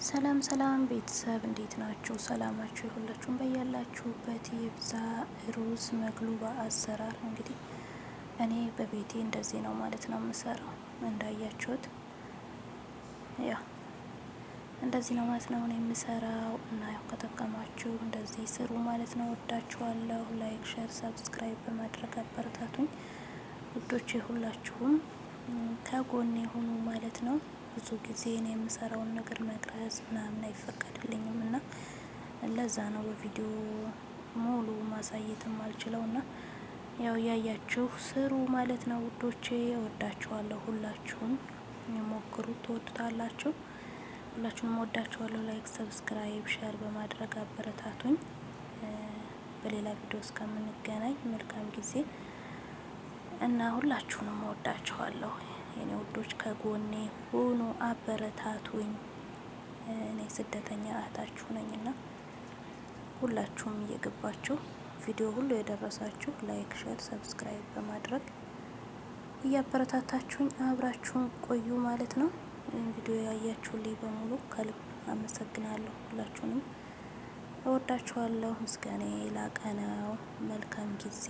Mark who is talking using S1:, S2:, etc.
S1: ሰላም ሰላም ቤተሰብ እንዴት ናችሁ? ሰላማችሁ የሁላችሁም በያላችሁበት ይብዛ። ሩዝ መግሉባ አሰራር እንግዲህ እኔ በቤቴ እንደዚህ ነው ማለት ነው የምሰራው። እንዳያችሁት ያው እንደዚህ ነው ማለት ነው የምሰራው እና ያው ከጠቀማችሁ እንደዚህ ስሩ ማለት ነው። ወዳችኋለሁ። Like፣ share፣ subscribe በማድረግ አበረታቱኝ ውዶቼ፣ ሁላችሁም ከጎኔ ሁኑ ማለት ነው። ብዙ ጊዜ እኔ የምሰራውን ነገር መቅረጽ ምናምን አይፈቀድልኝም እና ለዛ ነው በቪዲዮ ሙሉ ማሳየትም አልችለው እና ያው እያያችሁ ስሩ ማለት ነው ውዶቼ። እወዳችኋለሁ። ሁላችሁም ሞክሩት፣ ትወዱታላችሁ። ሁላችሁንም እወዳችኋለሁ። Like፣ subscribe፣ share በማድረግ አበረታቱኝ። በሌላ ቪዲዮ እስከምንገናኝ መልካም ጊዜ እና ሁላችሁንም እወዳችኋለሁ። የኔ ውዶች ከጎኔ ሁኑ፣ አበረታቱኝ። እኔ ስደተኛ እህታችሁ ነኝና ሁላችሁም እየገባችሁ ቪዲዮ ሁሉ የደረሳችሁ like፣ share፣ subscribe በማድረግ እያበረታታችሁኝ አብራችሁን ቆዩ ማለት ነው። ቪዲዮ ያያችሁልኝ በሙሉ ከልብ አመሰግናለሁ። ሁላችሁንም እወዳችኋለሁ። ምስጋናዬ የላቀ ነው። መልካም ጊዜ።